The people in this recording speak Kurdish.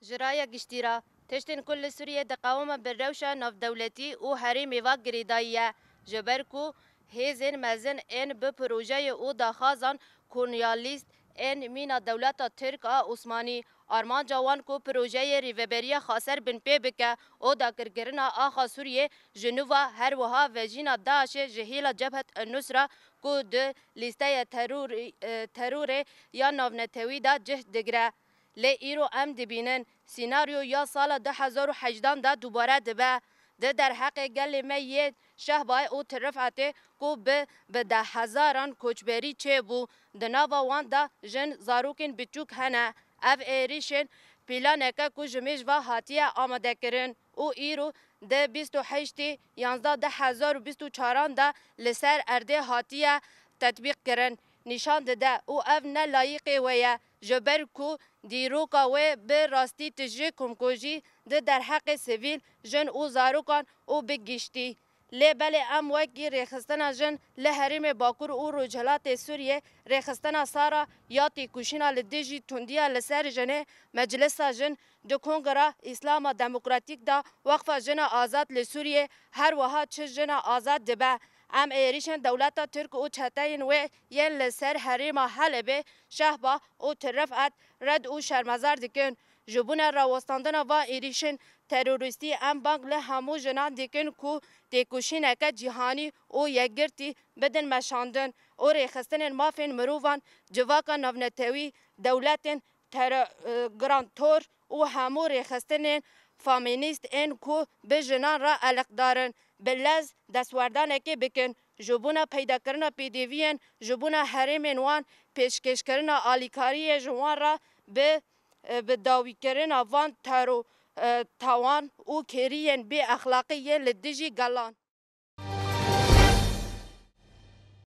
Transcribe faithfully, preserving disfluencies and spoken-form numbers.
Ji raya giştî re, tiştên ku li Sûriyê diqewime bi rewşa navdewletî û herêmê ve girêdayî ye, ji ber ku hêzên mezin ên bi projeyê û daxwazan kolonyalîst ên mîna dewleta Tirk a Osmanî, armanca wan ku projeyê Rêveberiya Xaser binpê bike û dagirkirina axa Sûriyê ji nû ve, her wiha vejîna DAIŞê ji hêla Cebhet Nusra ku di lîsteya terorî, e, terorê ya navnetewî de cih digire. Lê îro em dibînin, sînaryo ya sala du hezar û hejdan de dubare dibe. Di derheqê gelê me yê Şehbayê û Tirifetê ku bi, bi dehhezaran koçberî çêbû, di nava wan de jin, zarokên biçûk hene. Ev êrîşên planeke ku ji mêj ve hatiye amadekirin û îro di bîst û heştê yanzdeh du hezar û bîst û çaran de li ser erdê hatiye tetbîq kirin, nîşan dide û ev ne layîqê we ye, ji ber ku dîroka wê bi rastî tijî komkujî di derheqê sivîl, jin û zarokan û bi giştî. Lê belê em wekî rêxistina jin li herêmê Bakur û Rojhilatê Sûriyê, rêxistina sara ya têkoşîna li dijî tundiya li ser jinê, Meclisa Jin, di Kongra Îslama Demokratîk de, Weqfa Jina Azad li Sûriyê, her wiha Çi Jina Azad dibe. Em êrîşên dewleta Tirk û çeteyên wê yên li ser herêma Helebê, Şehba û Tirifet red û şermezar dikin. Ji bona rawestandina van êrîşên terorîstî em bang li hemû jinan dikin ku têkoşîneke cîhanî û yekgirtî bidin meşandin û rêxistinên mafên mirovan, civaka navnetewî, dewletên tero-, e, girantor û hemû rêxistinên femînîst ên ku bi jinan re eleqdar in, bi lez destwerdanekê bikin. Ji bona peydakirina pêdiviyên ji bona herêmên wan, pêşkêşkirina alîkariyê ji wan re bi, e, bi dawîkirina van tero-, e, tawan û kêriyên bêexlaqî yên li dijî gelan.